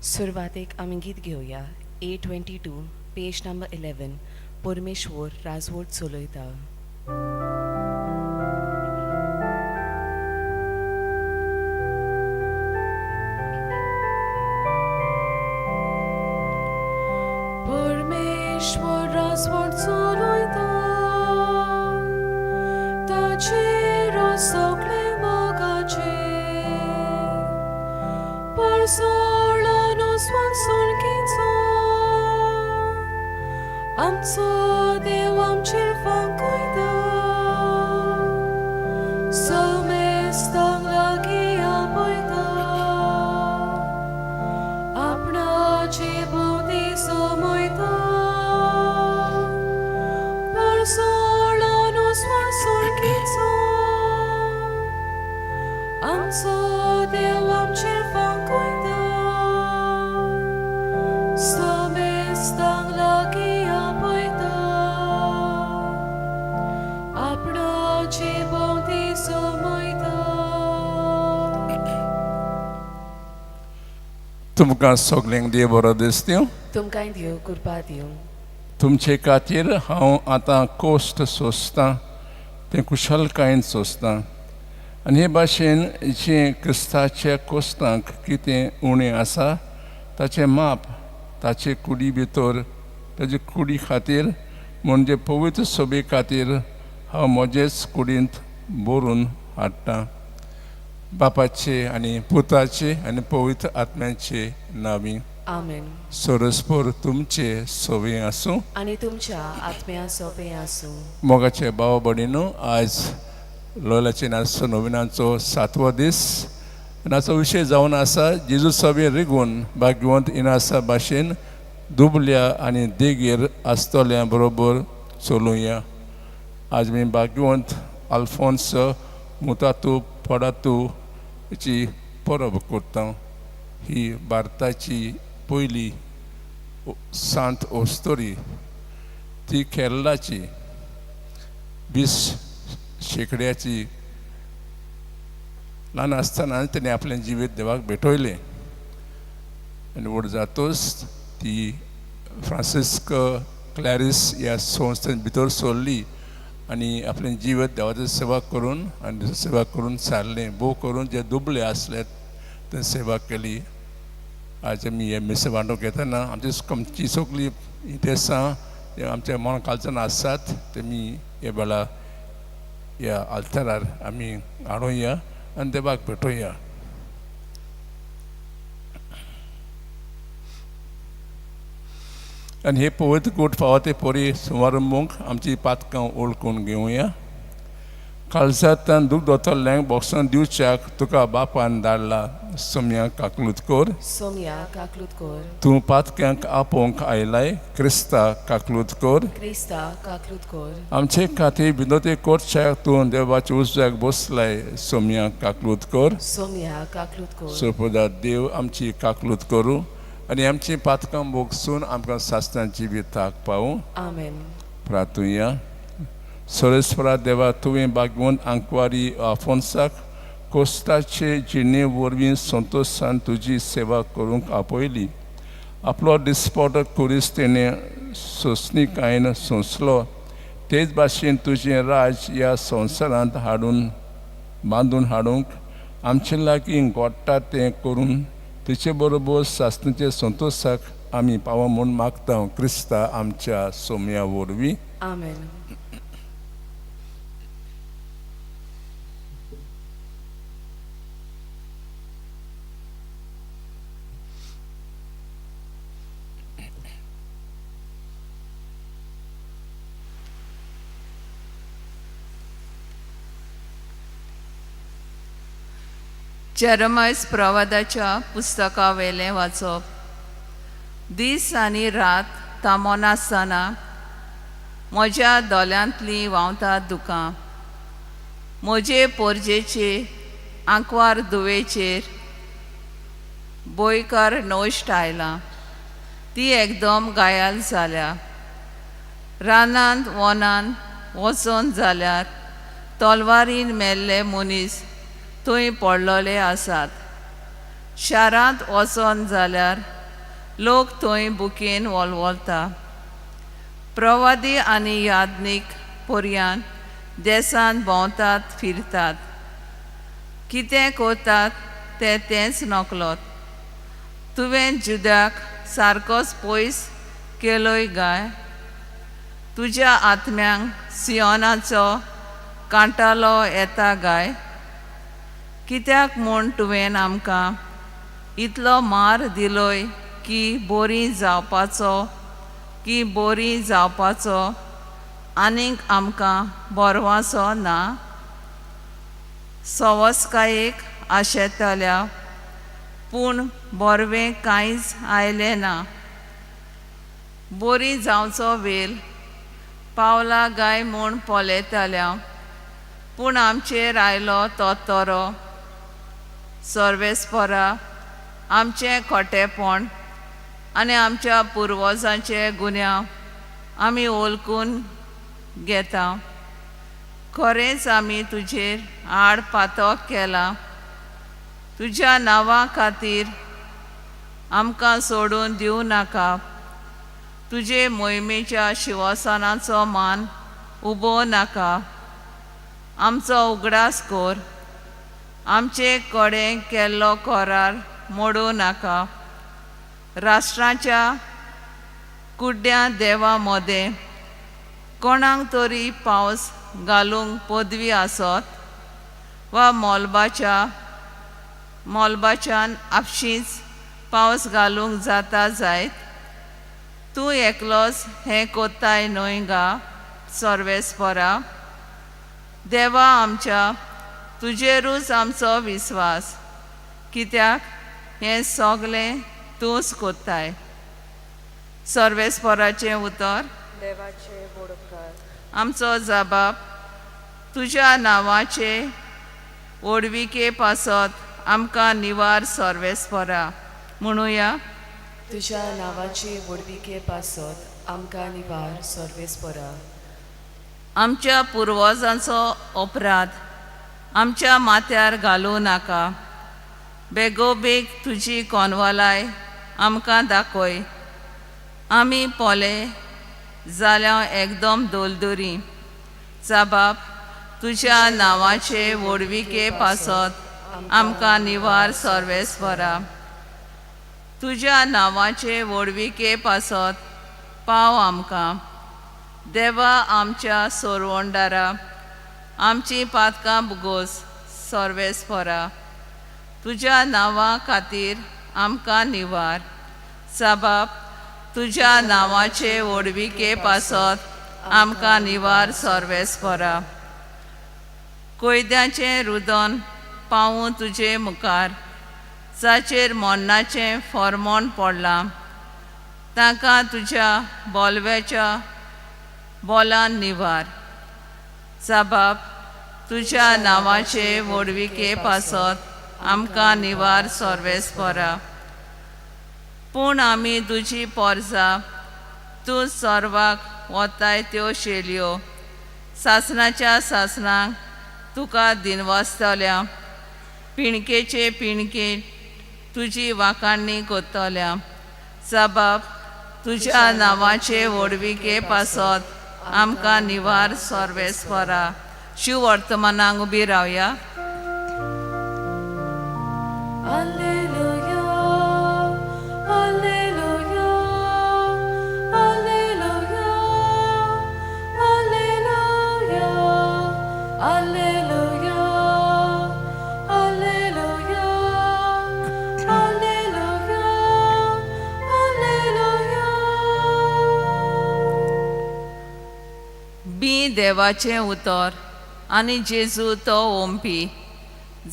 सुरवातेक आमी गीत घेवया A22 page number 11 परमेश्वर राजवट चलयता. परमेश्वर राजवट चलयता, ताचेर सगळे मोगाचे परसोळानो स्वान सोणकीचो आमचो देव आमचेर फांकयता, समेस्तांक लागीं आपयता, आपणाचे भोंवती समयता. परसोळानो स्वान सोणकीचो आमचो देव आमचेर फांकयता, समेस्तांक लागीं आपयता, आपणाचे भोंवती समयता. तुमकां सगल्यांक देव बरो दिसता. तुमकांय देव कृपा दिवं. तुमचे खातीर हांव आतां कोश्ट सोंसतां, तें कुशलकायेन सोंसतां आनी हे भाशेन जें क्रिस्ताच्या कोश्टांक कितें उणें आसा ताचें माप ताचे कुडी भितर ताचे कुडी खातीर म्हणजे पवित्र सोबे खातीर हांव म्हजेच कुडींत बरोवन हाडटां. बापाचे आनी पुताचे आनी पवित्र आत्म्याचे नांवी. आमेन. सरस्पोर तुमचे सोवे आसूं. आनी तुमच्या आत्म्या सोबे आसूं. मोगाचे भाव भयणीनो, आज लोयलाचे नाचो नविनाचो सातवो दीस आनी हाचो विशय जावन आसा जेजू सभे रिगून भाग्यवंत इनासा भाशेन दुबल्या आनी देगेर आसतल्या बरोबर चलुया. आज मी भाग्यवंत आल्फोन्स मुतातू पडातू ची परब करता. ही भारताची पयली सांत ओस्तोरी. ती केरळाची 20 शेंकड्याची. ल्हान आसतना तेणें आपलें जिवीत देवाक भेटयलें आनी व्हड जातूच ती फ्रांसिस्क क्लॅरिस ह्या संस्थेन भितर सरली आनी आपलें जिवीत देवाची सेवा करून आनी सेवा करून सारलें. भोव करून जे दुबळे आसले ते सेवा केली. आज आमी हे मिस वांटूंक येतना आमची आमची सगळीं इतिहासां आमच्या मन कालच्यान आसात ते मी ह्या वेळार ह्या आल्तरार आमी हाडुया आनी देवाक भेटोवया. आनी हे पवित्र कूट फावो ते परी सुमारंभूंक आमची पातकां ओळखून घेवया. काळजांतल्यान दूख दोतोल्ल्यांक बोक्सां दिवच्याक तुका बापान धाडला. सोम्या काकलूत कर. सोमया काकलूत कर. तूं पातक्यांक आपोवंक आयलाय. क्रिस्ता काकलूत कर. क्रिस्ता काकलूत कर. आमचे खातीर विनोती करच्याक तूं देवाच्या उजव्याक बसलाय. सोम्या काकलूत कर. सोमया काकलूत कर. सोपदा देव आमची काकलूत करूं आनी आमची पातकां भोगसून आमकां सासणां जिविताक पावूं. आमेन. प्रातुया. सरेस्वरा देवा, तुवें भागवंत आंकवारी आफोन्साक कोस्ताचे जिणे वरवीं संतोशान तुजी सेवा करूंक आपयली. आपलो दिसपटो खुरीस तेणें सोंसणीकायेन सोंसलो. तेच भाशेन तुजें राज ह्या संवसारांत हाडून बांदून हाडूंक आमचे लागीं घडटा तें करून तिचे बरोबर सासणाचे संतोशाक आमी पावो म्हूण मागता, क्रिस्ता आमच्या सोम्या वरवीं. आमेन. जेरमायस प्रवादाच्या पुस्तकावेलें वाचप. दीस आनी रात थांबनासतना म्हज्या दोळ्यांतलीं व्हांवतात दुकां. म्हजे पोरजेचे आंकवार दुवेचेर बोयकार नश्ट आयला, ती एकदम घायल जाल्या. रानांत वनांत वचोन जाल्यार तलवारीन मेल्ले मनीस थंय पडलेले आसात. शारांत वचोन जाल्यार लोक थंय बुकेन वोलवोलता. प्रवादी आनी याज्ञीक पर्यान देसान भोंवतात फिरतात, कितें करतात ते तेंच नकलोत. तुवें जुद्याक सारकोच पयस केलोय गाय. तुज्या आत्म्यांक सियोनाचो कांटालो येता गाय. कित्याक म्हूण तुवें आमकां इतलो मार दिलोय की बोरी जावपाचो, की बोरी जावपाचो आनीक आमकां बोरवाचो ना. सवस्कायेक आशेतल्या पूण बोरवें कांयच आयलें ना. बोरी जावचो वेल पावला गाय म्हूण पळयतल्या पूण आमचेर आयलो तो तोरो. सर्वेस्परा, आमचें खोटेपण आनी आमच्या पुर्वजांचे गुन्यांव आमी ओलकून घेता. खरेंच आमी तुजेर आड पातक केला. तुज्या नांवा खातीर आमकां सोडून दिवं नाका. तुजे मोहिमेच्या शिवसनाचो मान उबो नाका. आमचो उगडास कर. आमचे कडेन केल्लो करार मोडूं नाका. राष्ट्राच्या कुड्ड्या देवा मदें कोणाक तरी पावस घालूंक पदवी आसत वा मोलबाच्या मोलबाच्यान आपशींच पावस घालूंक जाता जायत. तूं एकलोच हें कोत्ताय न्हय गा सर्वेस्परा. देवा आमच्या, तुजेरूच आमचो विस्वास, कित्याक हें सगलें तूंच कोत्ताय. सर्वेस्पराचें उतर. देवाचे बोडकार. आमचो जबाब तुज्या नांवाचे व्हडविके पासत आमकां निवार सर्वेस्परा. म्हणुया. तुज्या नांवाचे व्हडविके पासत आमकां निवार सर्वेस्परा. आमच्या पुर्वजांचो अपराध आमच्या माथ्यार घालूं नाका. बेगोबेग तुजी कोनवालाय आमकां दाखय. आमी पोले जाल्या एकदम दोलदोरी. जाबाब तुज्या नांवाचे व्हडविके पासत आमकां निवार सर्वेस्परा. तुज्या नांवाचे व्हडविके पासत पाव आमकां. देवा आमच्या सोरवंडारा, आमची पातकां बुगोस सर्वेस्परा. तुज्या नांवा खातीर आमकां निवार. साबाब तुज्या नांवाचे व्हडविके पासत आमकां निवार सर्वेस्परा. कोयद्याचें रुदन पावूं तुजे मुखार, जाचेर मरणाचें फॉर्मोण पडलां तांकां तुज्या बोलव्याच्या बोलान निवार. साबाब तुज्या नांवाचे व्हडविके पासत आमकां निवार सर्वेस्परा. पूण आमी तुजी पोरजा, तूं सर्वाक वताय त्यो शेलयो सासणाच्या सासणाक तुका दिनवासतल्या. पिणकेचे पिणके तुजी वाखाणणी करतल्या. साबाब तुज्या नांवाचे व्हडविके पासत आमकां निवार सर्वेस्परा. शिव वर्तमानाक उबी रावया. Alleluia, Alleluia, Alleluia, Alleluia, Alleluia, Alleluia, Alleluia, Alleluia. बी देवाचें उतर आनी जेजू तो ओंपी,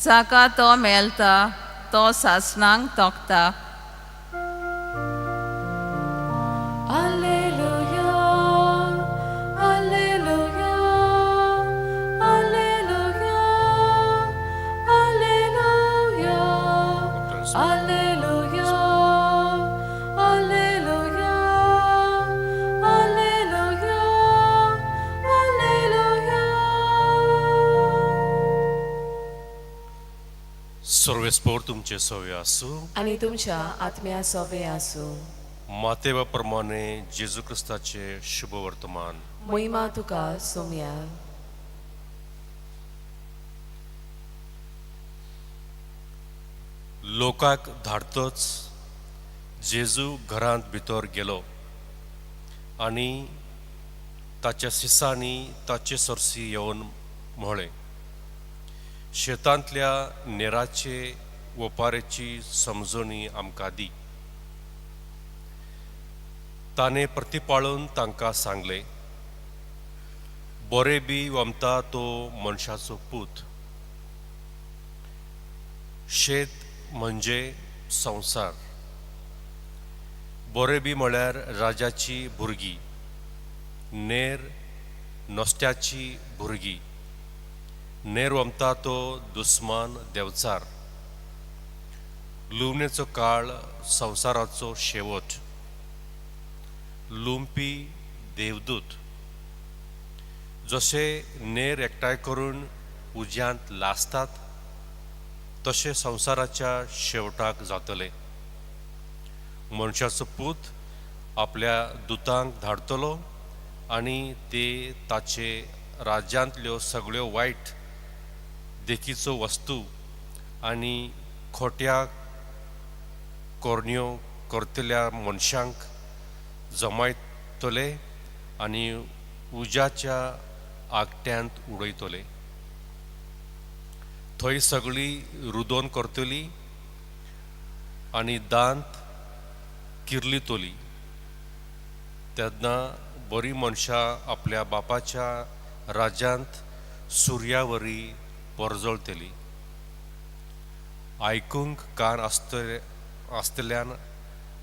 जाका तो मेळटा तो सासणाक तोखता. Alleluia, Alleluia, Alleluia, Alleluia, Alleluia, Alleluia, Alleluia, Alleluia. सर्वेस्पोर तुमचे सवे आसूं. आनी तुमच्या आत्म्या सोवे आसूं. मातेवा प्रमाणे जेजू क्रिस्ताचे शुभ वर्तमान. मोहिमा तुका सोम्या. लोकांक धाडतच जेजू घरांत भितर गेलो आनी ताच्या सिसांनी ताचे सरशी येवन म्हळें, शेतांतल्या नेराचे ओपारेची समजणी आमकां दी. ताणें प्रतिपाळून तांकां सांगलें, बरें बी वमता तो मनशाचो पूत. शेत म्हणजे संवसार. बरें बी म्हळ्यार राजाची भुरगीं, नेर नस्त्याची भुरगीं. नेर वमता तो दुस्मान देवचार. लुवणेचो काळ संवसाराचो शेवट. लुंपी देवदूत. जशे नेर एकठांय करून उज्यांत लासतात तशें संवसाराच्या शेवटाक जातलें. मनशाचो पूत आपल्या दुतांक धाडटलो आनी ते ताचे राज्यांतल्यो सगळ्यो वायट देखीचो वस्तू आनी खोट्या कोरण्यो करतल्या मनशांक जमायतले आनी उज्याच्या आगट्यांत उडयतले. थंय सगळी रुदोन करतली आनी दांत किर्लितली. तेन्ना बरीं मनशां आपल्या बापाच्या राज्यांत सुर्यावरी परजळटली. आयकूंक कान आसतले आसतल्यान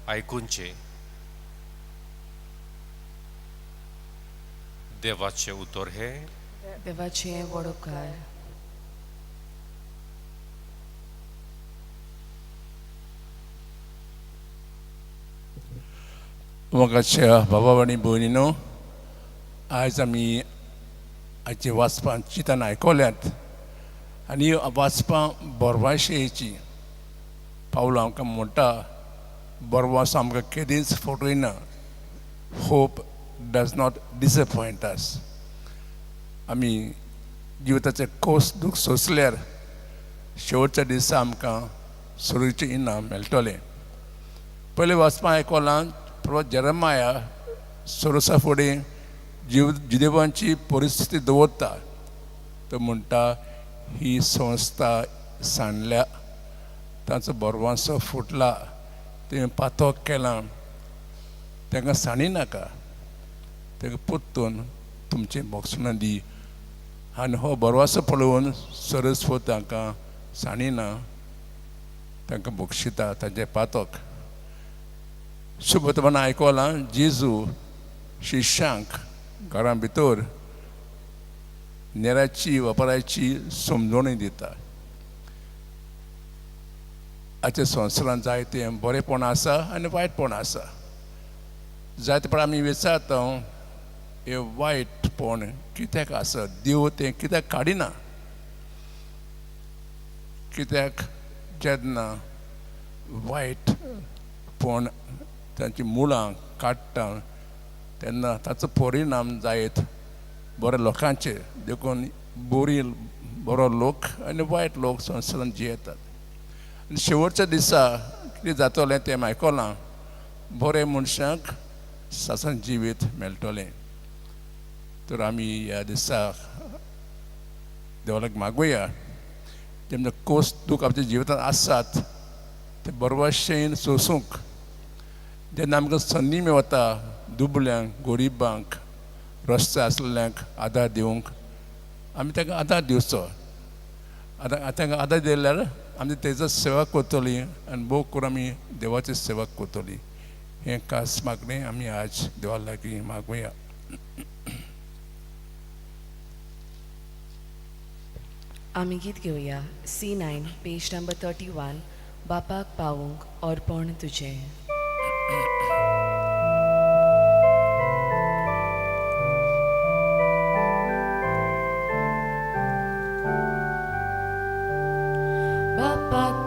आयकुचें. देवाचें उतर हें. देवाचें व्हड उपकार. मोगाच्या बाबा आनी भयणीनो, आयज आमी आयचे वाचपां चिंतन आयकल्यात आनी वाचपां बरवाशेची पावलां आमकां म्हणटा, बरवास आमकां केदींच फटयना. Hope does not disappoint us. आमी जिविताचें खोस दूख सोंसल्यार शेवटच्या दिसा आमकां सुरूचें इनाम मेळटलें. पयलें वाचपां आयकलां प्रभु जेरमाया सोरोसा फुडें जीव जुदेवांची परिस्थिती दवरता. तो म्हणटा ही संस्था सांडल्या, तांचो बरवांसो फुटला, तुवें पातक केलां, तांकां सांडी नाका, तांकां परतून तुमचें भोगसणां दी. आनी हो बरवासो पळोवन सरस्वत तांकां सांडिना, तांकां बक्षिता तांचें पातक. शुभतपणान आयकलां जेजू शिष्यांक घरां भितर नेराची वापराची समजवणी दिता. आयच्या संवसारांत जायतें बरेंपण आसा आनी वायटपण आसा. जायते आमी विचारता हें वायटपण कित्याक आसा, देव तें कित्याक काडिना, कित्याक जेन्ना वायटपण तांची मुळां काडटा तेन्ना ताचो परिणाम जायत बऱ्या लोकांचेर. देखून बरी बरो लोक आनी वायट लोक संवसारांत जियेतात. आनी शेवटच्या दिसा कितें जातलें तें आयकलां, बरे मनशांक सासन जिवीत मेळटलें. तर आमी ह्या दिसा देवाक मागुया जेन्ना कोस दूख आमच्या जिवितांत आसात ते बरवाशेन सोसूंक. जेन्ना आमकां संदी मेळटा दुबळ्यांक, गरिबांक, रस्ते आसलेल्यांक आदार दिवंक, आमी तांकां आदार दिवचो. आतां तांकां आदार दिल्यार आमी तेजो सेवा करतली आनी भोव करून आमी देवाची सेवा करतली. हें खास मागणें आमी आज देवा लागीं मागुया. आमी गीत घेवया C9 page number 31, बापाक पावूंक अर्पण तुजें. बापाक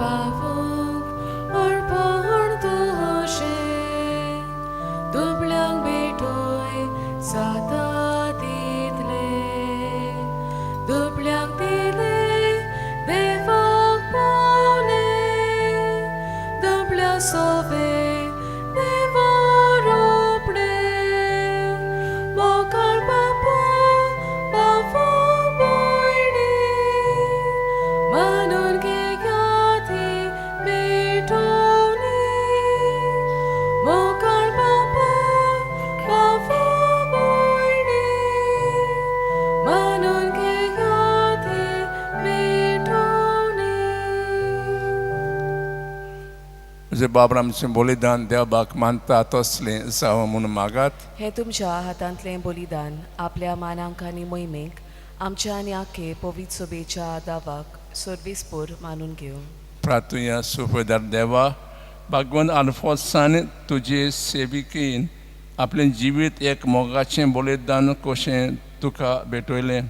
तुजे बाबर आमचें बलिदान देवाक मानता तसलें जावं म्हूण मागात. हें तुमच्या हातांतलें बलिदान आपल्या मानांक आनी मोहिमेक आमच्या आनी आखे पवित्र सभेच्या दावाक सर्वेस्पोर मानून घेवं. प्रार्थुया. सुफेदार देवा, भगवान आल्फोन्सान तुजे सेविकेन आपलें जिवीत एक मोगाचें बलिदान कशें तुका भेटयलें.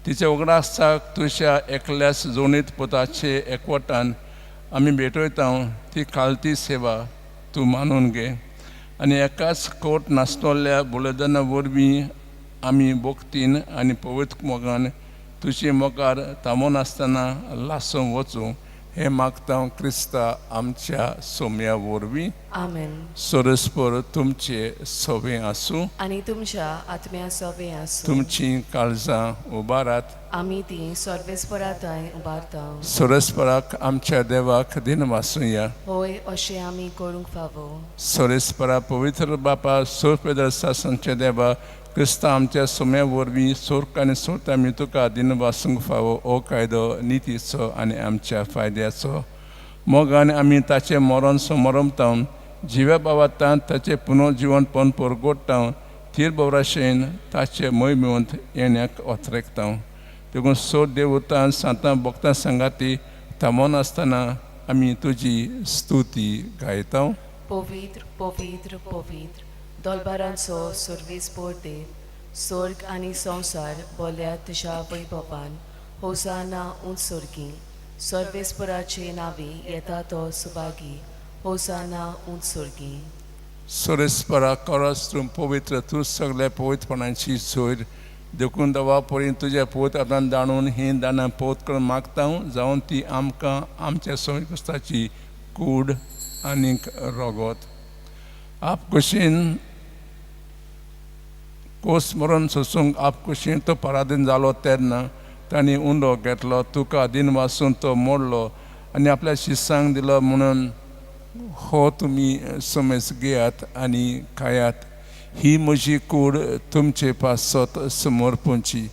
तिचे उगडासाक तुज्या एकल्याच जोडीत पुताचे एकवटान आमी भेटयता ती खालती सेवा तूं मानून घे आनी एकाच कोट नासतल्या बलिदाना वरवीं आमी भक्तीन आनी पवित्र मोगान तुजे मुखार थांबनासतना लासूंक वचूं हें मागता क्रिस्ता आमच्या सोम्या वरवीं. आमेन. सरस्पर तुमचे सवे आसूं. आनी तुमच्या आत्म्या सोवे आसूं. तुमचीं काळजां उबारात. आमी ती सर्वेस्परा थंय उबारता. सरस्पराक आमच्या देवाक दिन वासुया. होय, अशें आमी करूंक फावो. सरस्परा पवित्र बापा सोरपेदर सासनच्या देवा क्रिस्ता आमच्या सोम्या वरवीं सोर्क आनी सोर्त आमी तुका दिन वासूंक फावो. हो कायदो नितीचो आनी आमच्या फायद्याचो. मोगान आमी ताचें मरण समरमता, जिव्या बाबातांत ताचें पुनर्जिवनपण परगोडटा, थीर बवराशेन ताचे मोहिमेंत येण्याक ओतरेकता. देखून सोद देवतान सांतां भक्तां सांगाती थांबनासतना आमी तुजी स्तुती गायता. पवित्र पवित्र पवित्र दोलबारांचो सर्वेस्पोर देव, स्वर्ग आनी संवसार बोल्या तुज्या वैभवान. होसाना उंच स्वर्गी, सर्वेस्पराचे नांवी येता तो सुभागी, होसाना उंच स्वर्गी. सोरेस्परा करस तूं पवित्र, तूं सगल्या पवित्रपणाची सोयर. देखून देवा परी तुज्या पवित्र आपणान दाणून ही दानां पोत करून मागता जावन ती आमकां आमच्या सोय क्रिस्ताची कूड आनीक रगत. आप कुशीन कोस मरण सोसूंक आप कुशीन तो पराधीन जालो तेन्ना तांणी उंडो घेतलो, तुका दिन वासून तो मोडलो आनी आपल्या शिसांक दिलो म्हणून, हो तुमी समज घेयात आनी खायात, ही म्हजी कूड तुमचे पासत समर्पणची.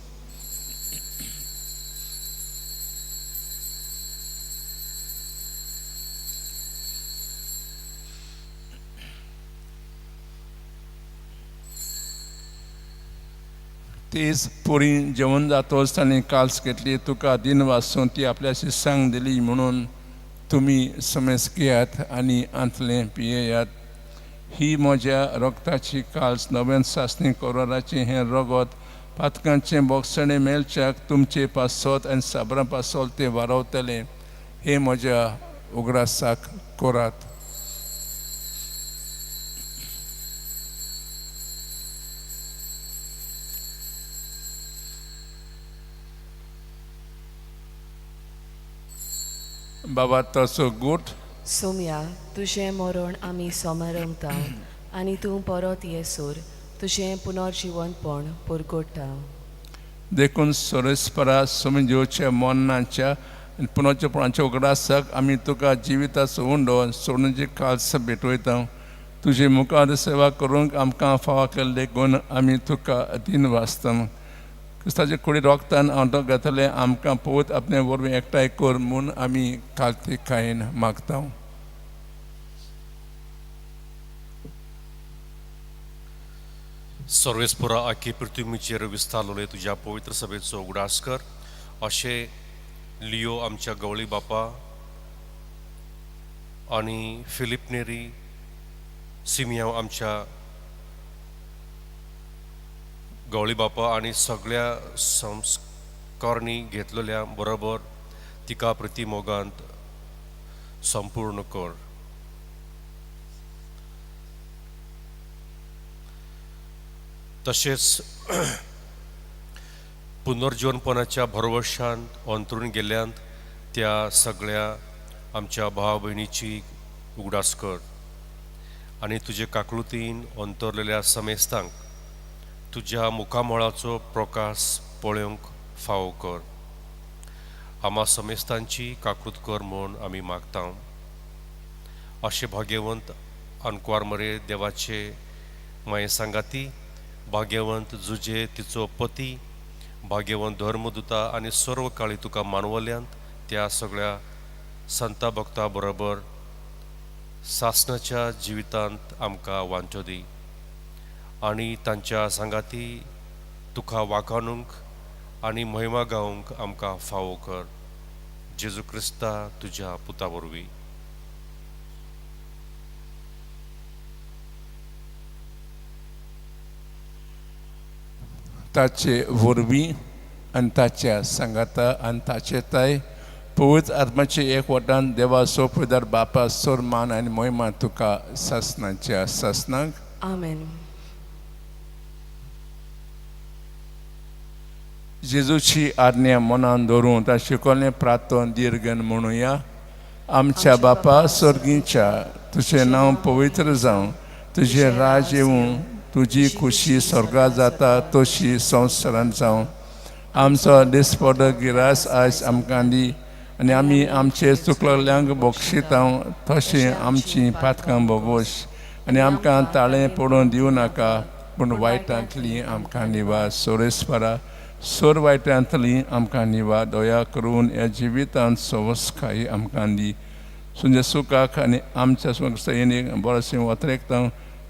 तेच पुरी जेवण जातोच ताणें काल्स घेतली, तुका दिन वासून ती आपल्या शिसांक दिली म्हणून, तुमी समज घेयात आनी आंतलें पियेयात, ही म्हज्या रगताची काल्स, नव्यान सासणी कोराराचें हें रगत पातकांचें बोगसणें मेळच्याक तुमचे पासत आनी साबरां पासत तें वारवतलें. हें म्हज्या उगडासाक करात. बाबा तसो गूट. सोम्या, तुजें मरण आमी समारंभता आनी तूं परत येसर तुजें पुनर्जिवनपण परगोडटा. देखून सोरेस्परा सोमजेवच्या मरणाच्या आनी पुनर्जपणाच्या उगडासाक आमी तुका जिविताचो उंडो सोडूनची काल्स भेटवयता. तुजे मुखार सेवा करूंक आमकां फावो केल्ले देखून आमी तुका दिन वाचता. क्रिस्ताचे कुडी रोगतान आंवटो घेतले आमकां पवित्र आपणे वरवीं एकठांय कर म्हूण आमी कार्तिकायेन मागता. सर्वेस्पुरा आखी पृथ्वीचेर विस्तारलोले तुज्या पवित्र सभेचो उगडास कर. अशें लियो आमच्या गवळी बापा आनी फिलीप नेरी सिमियांव आमच्या गवळी बापा आनी सगळ्या संस्कारणी घेतलेल्या बरोबर तिका प्रतिमोगांत संपूर्ण कर. तशेंच पुनर्जीवनपणाच्या भरवशान अंतरून गेल्यांत त्या सगळ्या आमच्या भाव भयणीची उगडास कर आनी तुजे काकळुतीन अंतरलेल्या समेस्तांक तुज्या मुखामळाचो प्रकाश पळोवंक फावो कर. आमा समेस्तांची काकूत कर म्हूण आमी मागता. अशें भाग्यवंत आनकुवार मरे देवाचे माये सांगाती, भाग्यवंत जुजे तिचो पती, भाग्यवंत धर्मदुता आनी सर्व काळी तुका मानवल्यांत त्या सगळ्या संता भक्ता बरोबर सासणाच्या जिवितांत आमकां वांटो दी आनी तांच्या सांगाती तुका वाखाणूंक आनी महिमा गावंक आमकां फावो कर जेजू क्रिस्ता तुज्या पुता वरवीं. ताचे वरवीं आनी ताच्या सांगाता आनी ताचे ताय पवित्र आत्माचे एकवटान देवा सोपदार बापा सोर मान आनी मोहिमा तुका सासनाच्या सासनाक. आमेन. जेजूची आज्ञा मनान धरून ता शिकवलें प्रार्थन दीर्घन म्हणुया. आमच्या बापा स्वर्गीच्या, तुजें नांव पवित्र जावं, तुजें राज येवूं, तुजी खुशी स्वर्गात जाता तशी संवसारांत जावं. आमचो दिसपडो गिरास आयज आमकां दी आनी आमी आमचे चुकलल्यांक बक्षिता तशें आमचीं पातकां भोगोश आनी आमकां ताळें पडोवन दिवं नाका, पूण वायटांतली आमकां निवा. सोरेस्परा सोर वायटांतली आमकां निवा. दया करून ह्या जिवितांत सवसकाय आमकां दी. सुंजे सुखाक आनी आमच्या सैनीक बरोशें वतरेकता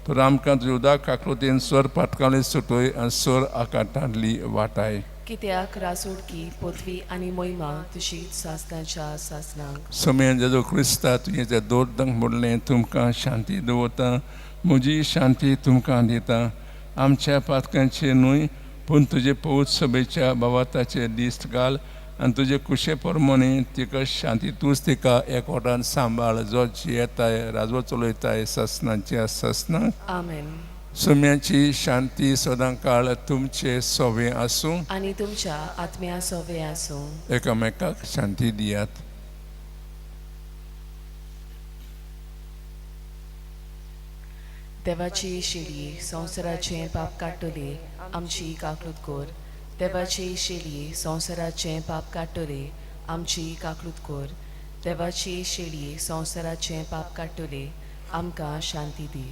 तर आमकां तुज्या उदक काकलुतीन सोर पाटकाली सुटय आनी सोर आकाटांतली वाटाय. कित्याक रासोडकी पृथ्वी आनी मोहिमा तुजी सासनाच्या सासनाक. सोम्यान जेजू क्रिस्ता तुजें ते दोर्दंक म्हणलें, तुमकां शांती दवरता, म्हजी शांती तुमकां दिता. आमच्या पातकांचे न्हय पूण तुजे पवित्र सभेच्या बाबाताचे दीस घाल आनी तुजे कुशे प्रमाणे तिका शांती तूंच तिका एकवटान सांबाळ, जो जियेताय राजवट चलयताय सासनाच्या सासनाक. आमेन. सुम्याची शांती सदां काळ तुमचे सोवे आसूं आनी तुमच्या आत्म्या सोवे आसूं. एकामेकाक शांती दियात. देवाची शेली संवसाराचें पाप काडटली आमची काकलूत कोर. देवाची शेली संवसाराचें पाप काडटली आमची काकलूत कोर. देवाची शेली संवसाराचें पाप काडटली आमकां शांती दी.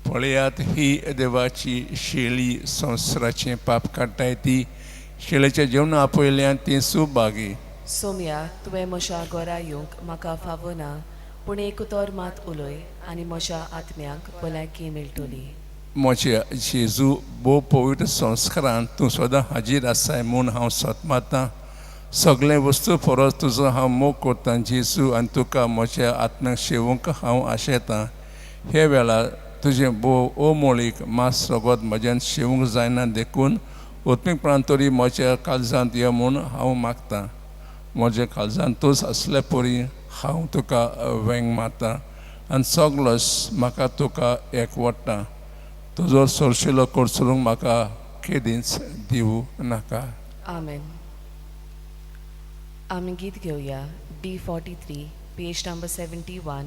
पळयात ही देवाची शेली संवसाराचें पाप काडटाय ती शेळेच्या जेवणा आपयल्यान ती सुभागी. सोम्या, तुवें म्हज्या घरा येवंक म्हाका फावना, पूण एक उतर मात उलय आनी म्हज्या आत्म्याक भलायकी मेळटली. म्हज्या जेजू भोव पवित्र संस्कारान तूं सदां हाजीर आसाय म्हूण हांव सतमातां. सगळें वस्तू परस तुजो हांव मोग करतां जेजू आनी तुका म्हज्या आत्म्याक शेवूंक हांव आशेतां. हे वेळार तुजें भोव अमोळीक मास रगत म्हज्यान शेवूंक जायना देखून उत्मीकपणान तरी म्हज्या काळजांत यो म्हूण हांव मागतां. म्हज्या काळजांतूच आसले परी हांव तुका वेंग मारता आनी सगलोच म्हाका तुका एकवटता. तुजो सोरशिलो कोरसरूंक म्हाका केदींच दिवं नाका. आमेन. आमी गीत घेवया D 43 page number 71,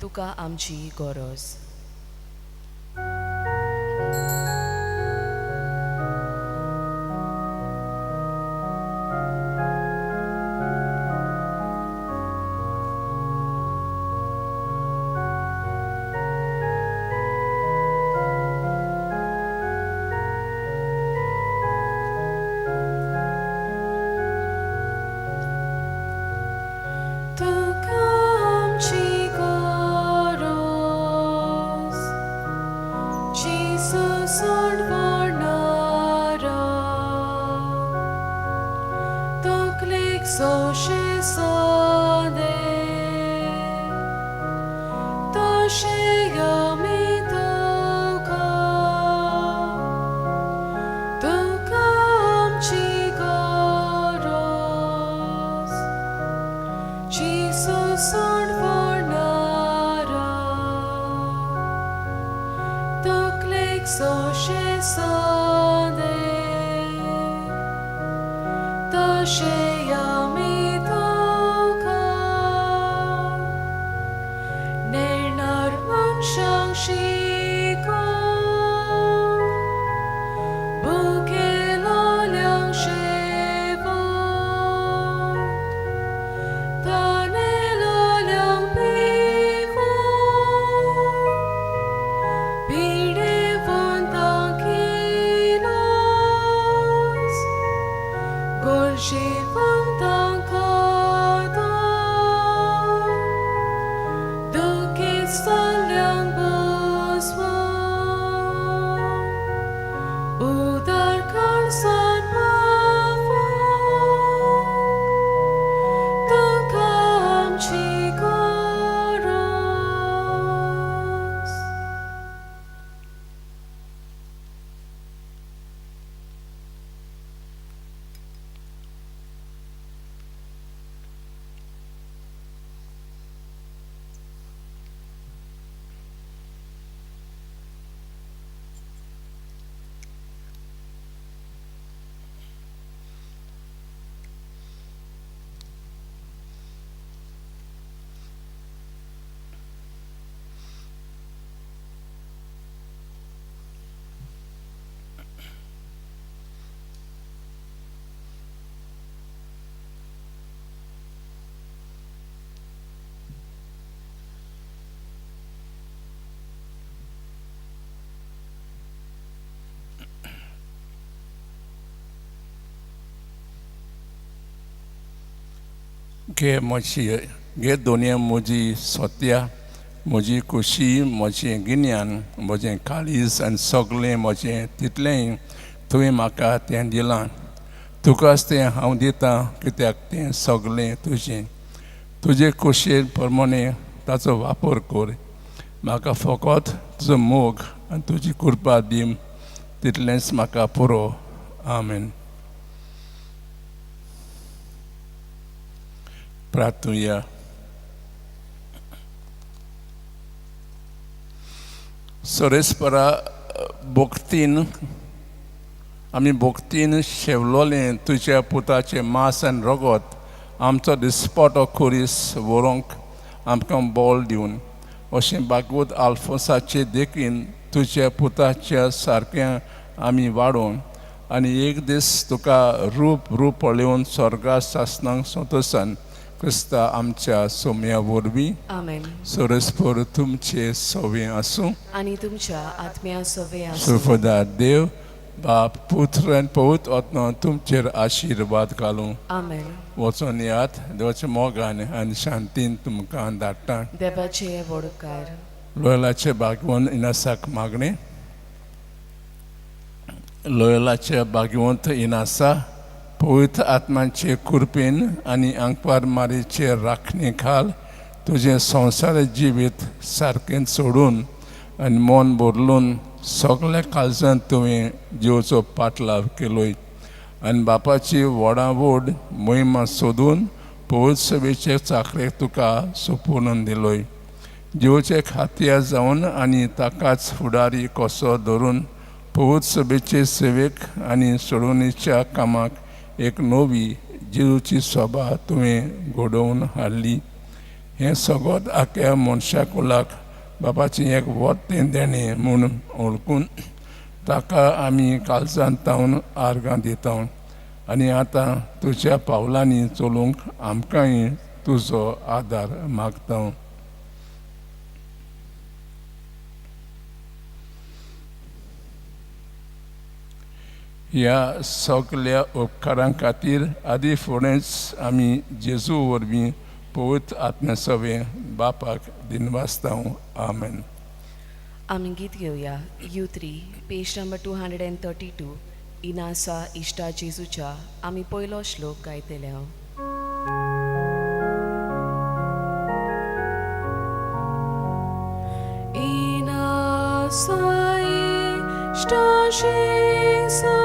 तुका आमची गरज. तुका आमची गरज, जेजू सोडवणारा, तकलेक सोशे सोदे तशें आमी तुका. तुका आमची गरज, जेजू सोडवणारा, तकलेक सोशे सोदे तशें आमी तुका. नेणार मनशांक शिकोव, भुकेलोल्यांक शेवोंक, तानेलोल्यांक पिवोंक, पिडेवंतांक इलाज, गरजेवंतांक. घे म्हजी, घे दोनया म्हजी सोत्या, म्हजी खोशी, म्हजें गिन्यान, म्हजें काळीज आनी सगळें म्हजें तितलेंय तुवें म्हाका तें दिलां. तुकाच तें हांव दितां, कित्याक तें सगळें तुजें. तुजे खोशये प्रमाणे ताचो वापर कर. म्हाका फकत तुजो मोग आनी तुजी कृपा दी, तितलेंच म्हाका पुरो. आमेन. प्रार्थुया. सोरेस्परा भक्तीन आमी भक्तीन शेवलोलें तुज्या पुताचें मांस आनी रगत आमचो दिसपटो खुरीस व्हरूंक आमकां बळ दिवन अशें भागवत आल्फोन्साचे देखीन तुज्या पुताच्या सारकें आमी वाडोवन आनी एक दीस तुका रूप रूप पळोवन स्वर्गा सासनांक संतोसान क्रिस्ता आमच्या सोम्या वरवीं. आमेन. सोरस्पर तुमचे सवे आसूं आनी तुमच्या आत्म्या सवे आसूं. सुफदार देव बाप पुत्र आनी पवित्र आत्मा तुमचेर आशिर्वाद घालूं. आमेन. वचून यात, देवाच्या मोगान आनी शांतीन तुमकां धाडटा. देवाचे वडकार. लोयलाचे भागवंत इनासाक मागणें. लोयलाचे भागवंत इनासा, पवित्र आत्माचे कृपेन आनी आंकवार मारीचे राखणे खाल तुजें संवसार जिवीत सारकें सोडून आनी मन बदलून सगल्या काळजान तुवें जिवचो पाटलाव केलोय आनी बापाची व्हडा व्हड मोहिमा सोदून पवित्र सभेचे चाकरेक तुका सोपून दिलोय. जिवचे खात्या जावन आनी ताकाच फुडारी कसो धरून पवित्र सभेचे सेवेक आनी सोडवणीच्या कामाक एक नवी जिवची सभा तुवें घडोवन हाडली. हें सगळें आख्या मनशा कुलाक बापाचें एक वट्टें देणें म्हूण वळखून ताका आमी काळजांत तावन आर्गां दिता आनी आतां तुज्या पावलांनी चलूंक आमकांय तुजो आदार मागता. ह्या सगल्या उपकारां खातीर आदी फुडेंच आमी जेजू वरवीं पवित्र आत्म्या सवें बापाक दिनवासता. आमेन. आमी गीत घेवया U3, page number 232. इनासा इश्टा जेजूच्या आमी पयलो श्लोक गायतले. हांव इनासा इश्टा जेजूच्या.